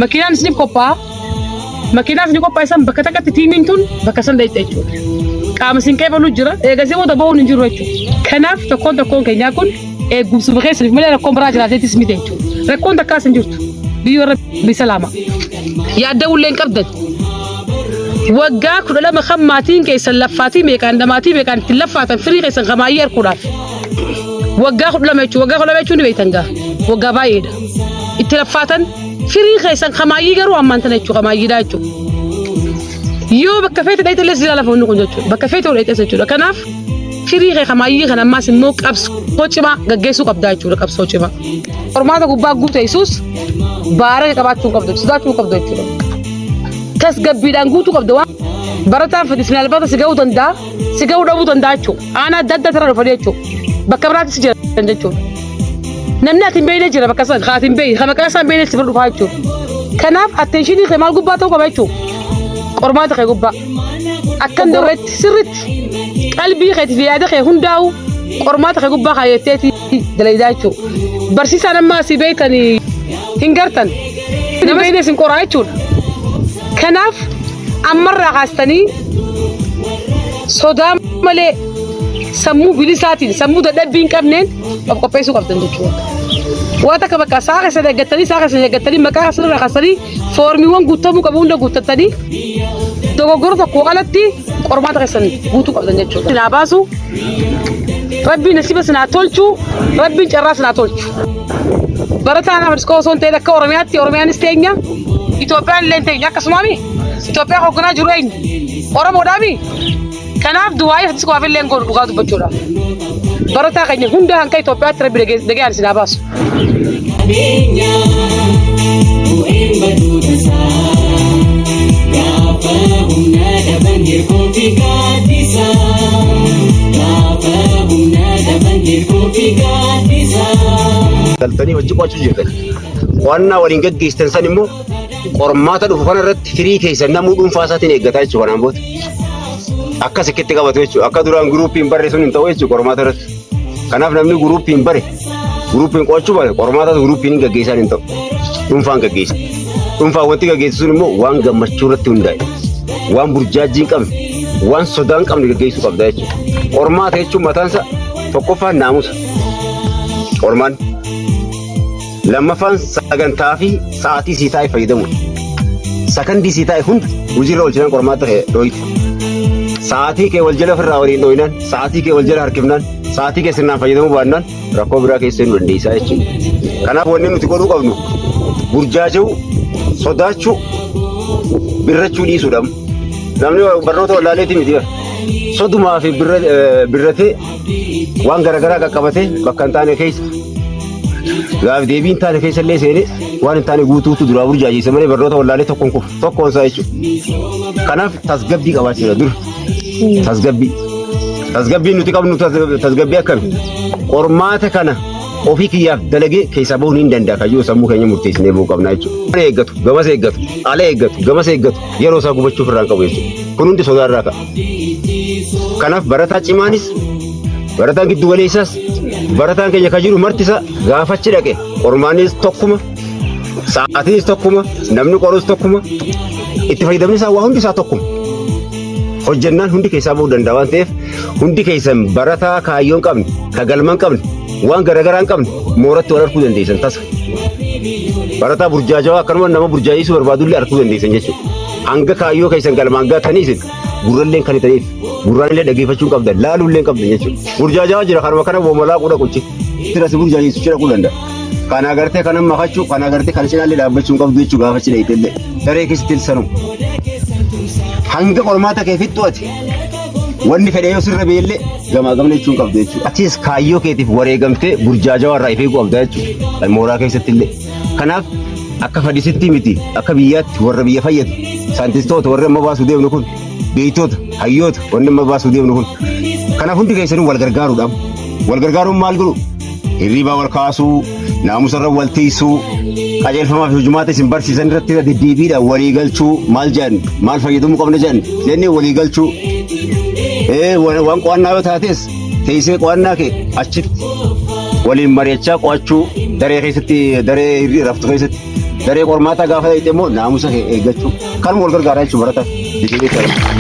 Makiinaan isiniif qophaa'a. Makiinaa isinii qophaa'e san bakka takkatti tiimiin tun bakka san dheeyxa jechuudha. Qaama isin qeebalu jira. Eegasii booda bahuun hin jiru jechuudha. Kanaaf tokkoon tokkoon keenyaa kun eegumsuma keessaniif malee rakkoon biraa jiraateetis miti jechuudha. Rakkoon takkaas hin jirtu. Biyyoo rabbi salaama. Yaadda'uullee hin qabdan. Waggaa 12 kan maatiin keessan laffaatii meeqaan dhamaatii meeqaan ittiin laffaatan firii keessan kamaayyee arguudhaaf. Waggaa 12 jechuun waggaa 12 jechuun ni beektan gaa. Waggaa baay'eedha. Itti laffaatan firii keessan kamaayyii garuu ammaan tana jechuudha kamaayyiidha jechuudha. Yoo bakka feete dhayxe illee si lafa wanni kun jechuudha. Bakka feete dhayxe jechuudha. Kanaaf firii kee kamaayyii kan ammaas immoo qabsoo cimaa gaggeessuu qabdaa jechuudha qabsoo cimaa. Qormaata gubbaa guute Yesuus baaraka qabaachuu qabdu sodaachuu qabdu jechuudha. Tasgabbiidhaan guutuu qabda waan barataan fedhi sinaalbata si ga'uu danda'a si ga'uu dhabuu danda'a jechuudha. Aanaa adda addaa irraa dhufanii jechuudha. Bakka biraattis jiran jechuudha. Namni ati hin beekne jira bakka san ati hin beekne kan maqaa isaa hin beekne si bira dhufaa jechuudha. Kanaaf attentionii kee maal gubbaa ta'uu qaba jechuudha. Qormaata kee gubbaa. Akkan duretti sirritti qalbii keetii fi yaada kee hundaa'u qormaata kee gubbaa kaayatteeti dalaydaa jechuudha. Barsiisaan amma asii beektanii hin gartan. Nama beekne isin qoraa jechuudha. Kanaaf ammarraa kaastanii sodaa malee sammuu bilisaatiin sammuu dadhabbii hin qabneen of qopheessuu qabdan jechuudha. Waan takka bakka sa'a keessan eeggattanii sa'a keessan eeggattanii maqaa keessan irraa kaasanii foormiiwwan guutamuu qabu hunda guuttattanii dogoggora tokko alatti qormaata keessan guutuu qabdan jechuudha. Sinaa baasu rabbiin nasiba sinaa tolchu rabbiin carraa sinaa tolchu. Barataan Afriskoo osoo hin ta'in akka Oromiyaatti Oromiyaanis teenya Itoophiyaan illee teenya akkasumaami Itoophiyaa hoogganaa jiru eenyu Oromoodhaami. Kanaaf du'aayii Afriskoo illee hin godhu dhugaa dubbachuudhaaf. Barataa keenya hunda hanka Itoophiyaatti rabbi dhagayaan isin haa baasu. Qabeenya bu'een baduu tasaa gaafa humna dhaban hirkoo fi gaaddisa gaafa humna dhaban hirkoo fi gaaddisa. Galtanii hojii qo'achuu jirtan. Qo'annaa waliin gaggeessitan san immoo qormaata dhufu kana irratti firii keessan namuu dhuunfaa isaatiin eeggataa jechuudha kanaan booda. Akka sikkitti qabatu jechuudha. Akka duraan guruupiin barre sun hin ta'u jechuudha qormaata irratti. Kanaaf namni guruupiin bare guruupiin qo'achuu bare qormaata guruupiin hin gaggeessan hin ta'u. Dhuunfaan gaggeessa. Dhuunfaan wanti gaggeessu sun immoo waan gammachuu irratti hundaa'e. Waan burjaajii hin qabne, waan sodaa hin qabne gaggeessuu qabda jechuudha. Qormaata jechuun mataan isaa tokkoffaan naamusa. Qormaan lammaffaan sagantaa fi sa'aatii sii taa'e fayyadamuudha. Sakandii sii taa'e hunda hojiirra oolchinaan qormaata kee dhooyte. Sa'aatii kee wal jala ofirraa waliin dhooynaan, sa'aatii kee wal jala harkifnaan, sa'aatii kee sirnaan fayyadamuu baannaan rakkoo biraa keessa seenuu dandeessaa jechuudha. Kanaaf wanni nuti godhuu qabnu burjaaja'uu, sodaachuu, birrachuu dhiisuudha. Namni barnoota wallaaleetii miti bara. Sodumaa fi birratee waan garaagaraa qaqqabatee bakka hin taane keessa gaaf deebii hin taane keessa illee seenee waan hin taane guutuutu duraa burjaajeessa malee barnoota wallaalee tokkoon kufu tokkoon isaa jechuudha. Kanaaf tasgabbii qabaachuudha dura. Tasgabbii. Tasgabbiin nuti qabnu tasgabbii akkami? Qormaata kana ofii kiyyaaf dalagee keessaa bahuun hin danda'a kayyoo sammuu keenya murteessinee bahuu qabna jechuudha. Mana eeggatu, gamas eeggatu, ala eeggatu, gamas eeggatu yeroo isaa gubachuuf irraa hin qabu jechuudha. Kun hundi sodaa irraa ka'a. Kanaaf barataa cimaanis, barataan giddu galeessaas, barataan keenya kan jiru marti isaa gaafachi dhaqe qormaannis tokkuma, sa'aatiinis tokkuma, namni qorus tokkuma, itti fayyadamni isaa waa hundi isaa tokkuma. Hojjennaan hundi keessaa bahuu danda'a waan ta'eef hundi keessan barataa kaayyoo hin qabne, ka galma hin qabne, waan garaagaraa hin qabne mooratti wal arguu dandeessan tasa. Barataa burjaajawaa akkanuma nama burjaajiisuu barbaadullee arguu dandeessan jechuudha. Hanga kaayyoo keessan galmaan gaatanii isin gurrallee kan itaniif gurraan illee dhaggeeffachuu hin qabdan laaluu illee hin qabdan jechuudha. Burjaajawaa jira kanuma kana woomalaa qudha quchi. Sira si burjaajiisu cira quu danda'a. Kana agartee kana makachuu kana agartee kana cinaallee dhaabbachuu hin qabdu jechuudha gaafa cidha illee. Daree keessatti sanuu. Hanga qormaata kee fixxu ati wanni fedhe yoo sirra beellee gamaa gamna jechuun qabdu jechuudha. Atis kaayyoo keetiif wareegamtee burjaajawaa irraa if eeguu qabda jechuudha. Mooraa keessatti illee. Kanaaf akka fadisitti miti akka biyyaatti warra biyya fayyadu saayintistoota warri amma baasuu deemnu kun beeytoota hayyoota wanni amma baasuu deemnu kun. Kanaaf hundi keessanuu wal gargaaruudhaan wal gargaaruun maal godhu hirriibaa wal kaasuu naamusarra wal tiisuu qajeelfamaa fi hojumaata isin barsiisan irratti irra deddeebiidhaan walii galchuu maal jedhan maal fayyadamuu qabna jedhan jennee walii galchuu waan qo'annaa yoo taates teessee qo'annaa kee achitti waliin mari'achaa qo'achuu. Daree keessatti, daree raftu keessatti, daree qormaataa gaafa ta'e immoo naamusa kee eeggachuu kanuma wal gargaaraa jechuudha barataa.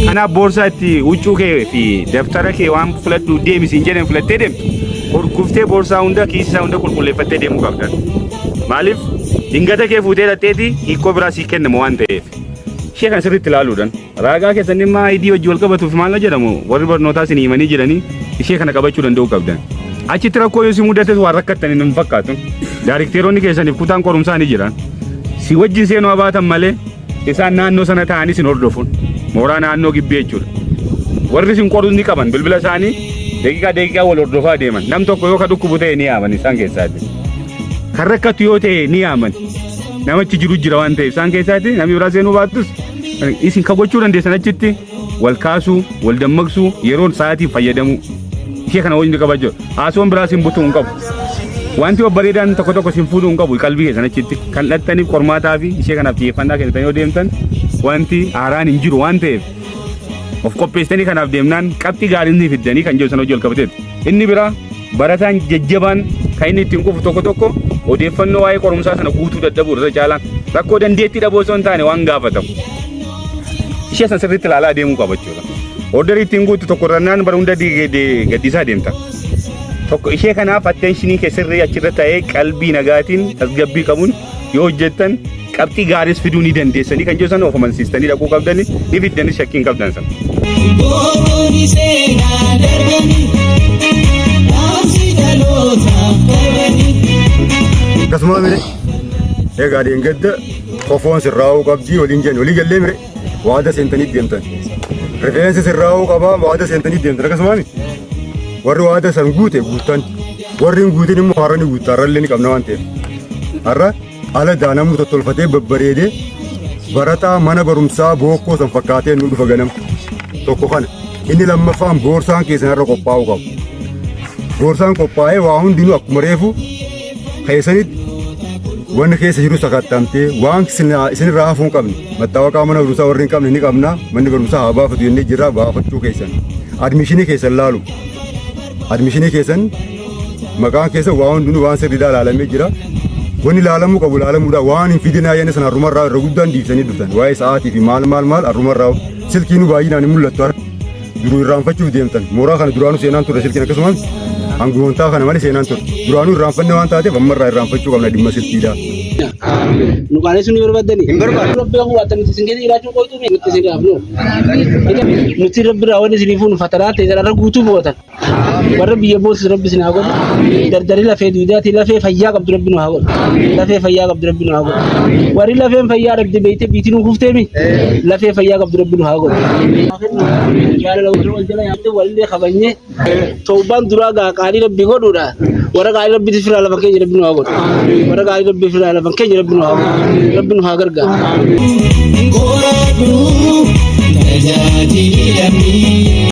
Kanaaf boorsaa itti huccuu kee fi daftara kee waan filadhu deemi siin jedhan filattee deemtu. Hurguftee boorsaa hunda, kiisii isaa hunda qulqulleeffattee deemuu qabda. Maaliif dingata kee fuutee dhaqxeeti hiikoo biraa sii kennama waan ta'eef. Ishee kana sirriitti ilaaluudhaan raagaa keessan dhimma ID wajjin wal qabatuuf maal jedhamu warri barnootaa isin himanii jiranii ishee kana qabachuu danda'uu qabdan. Achitti rakkoo yoo si mudates waan rakkattan hin fakkaatu. Daarikteeronni keessaniif kutaan qorumsaa ni jiran. Si wajjin seenuu abaatan malee isaan naannoo sana taa'anii sin hordofuun mooraa naannoo gibbii jechuudha. Warri isin qorus ni qaban bilbila isaanii daqiiqaa daqiiqaa wal hordofaa deeman. Nam tokko yoo ka dhukkubu ta'e ni yaaman isaan keessaati. Kan rakkatu yoo ta'e ni yaaman. Namichi jiru jira waan ta'eef isaan keessaati namni biraa seenuu baattus isin ka gochuu dandeessan achitti wal kaasuu, wal dammaqsuu, yeroon sa'aatii fayyadamuu. Ishee kana wajjin qabachuu. Haasoon biraa isin butuu hin qabu. Wanti babbareedaan tokko tokko isin fuudhuu hin qabu qalbii keessan achitti. Kan dhattaniif qormaataa fi ishee kanaaf xiyyeeffannaa kennitan yoo deemtan wanti haaraan hin jiru waan ta'eef of qopheessitanii kanaaf deemnaan qabxii gaarii ni fiddanii kan jedhu sana hojii wal qabateetu. Inni biraa barataan jajjabaan kan inni ittiin kufu tokko tokko odeeffannoo waa'ee qorumsaa sana guutuu dadhabuu irra caalaan rakkoo dandeettii dhabuu osoo hin taane waan gaafatamu. Ishee san sirriitti ilaalaa deemuu qaba jechuudha. Orderii ittiin guutu tokko irrannaan bara hunda gaddisaa deemta. Tokko ishee kanaaf attentionii kee sirrii achirra ta'ee qalbii nagaatiin tasgabbii qabuun yoo hojjettan qabxii gaariis fiduu ni dandeessanii kan jedhu sana of amansiistanii dhaquu qabdanii ni fiddanis shakkii hin qabdan sana. Gootonni seenaa darbanii dhaamsi dhalootaaf qabanii. Akkasuma mire egaa deengedda kofoon sirraa'uu qabdii waliin jennu walii gallee mire waada seentanii deemtan. Rifeensi sirraa'uu qabaa waada seentanii deemtan akkasuma mi warri waada san guute guuttan warri hin guutin immoo har'a ni guutta har'allee ni qabna waan ta'eef. Har'a haala daanamuu tottolfatee babbareedee barataa mana barumsaa bookkoo san fakkaatee nu dhufa ganama tokko kana. Inni lammaffaan boorsaan keessan har'a qophaa'uu qabu. Boorsaan qophaa'ee waa hundinuu akkuma reefu keessanitti wanni keessa jiru sakattamtee waan isinirraa hafuu hin qabne mattaawaqaa mana barumsaa warri hin qabne ni qabna manni barumsaa haa baafatu jennee jirra baafachuu keessan. Admishinii keessan laalu. Admishinii keessan maqaan keessan waa hundinuu waan sirriidhaa ilaalamee jira. Wanni ilaalamuu qabu ilaalamuudha waan hin fidinaa jenne sana har'umarraa irra guddaan dhiibsanii dhuftan waa'ee sa'aatii fi maal maal maal har'umarraa silkiinuu baay'inaan hin mul'attu har'a. Duruu irraanfachuuf deemtan mooraa kana duraanuu seenaan turre silkiin akkasumas hanguwantaa kana malee seenaan turre duraanuu irraanfanne waan taateef ammarraa irraanfachuu qabna dhimma silkiidhaa. Nu qaanessuun ni barbaaddani. Hin barbaadu. Rabbi hoo waatan isin keessa jiraachuu qoytuu mi nuti isin gaafnu. Nuti rabbi irraa wanni isinii fuunu fatanaa ta'e irra guutuu mootan. Warra biyya boonsis rabbi isin haa godhu. Dardarri lafee duudaati lafee fayyaa qabdu rabbi nu haa godhu. Lafee fayyaa qabdu rabbi nu haa godhu. Warri lafeen fayyaa dhabde beeytee biitii nu kufteemi. Lafee fayyaa qabdu rabbi nu haa godhu. Jaalala wal jala yaamte walillee kabajnee tawbaan duraa gaa qaalii rabbi godhuudha. Warra qaalii rabbitti firaa lafa keenya rabbi nu haa godhu. Warra qaalii rabbi firaa lafa keenya rabbi nu haa godhu. Rabbi nu haa gargaaru. Qoradhu tajaajili lammii.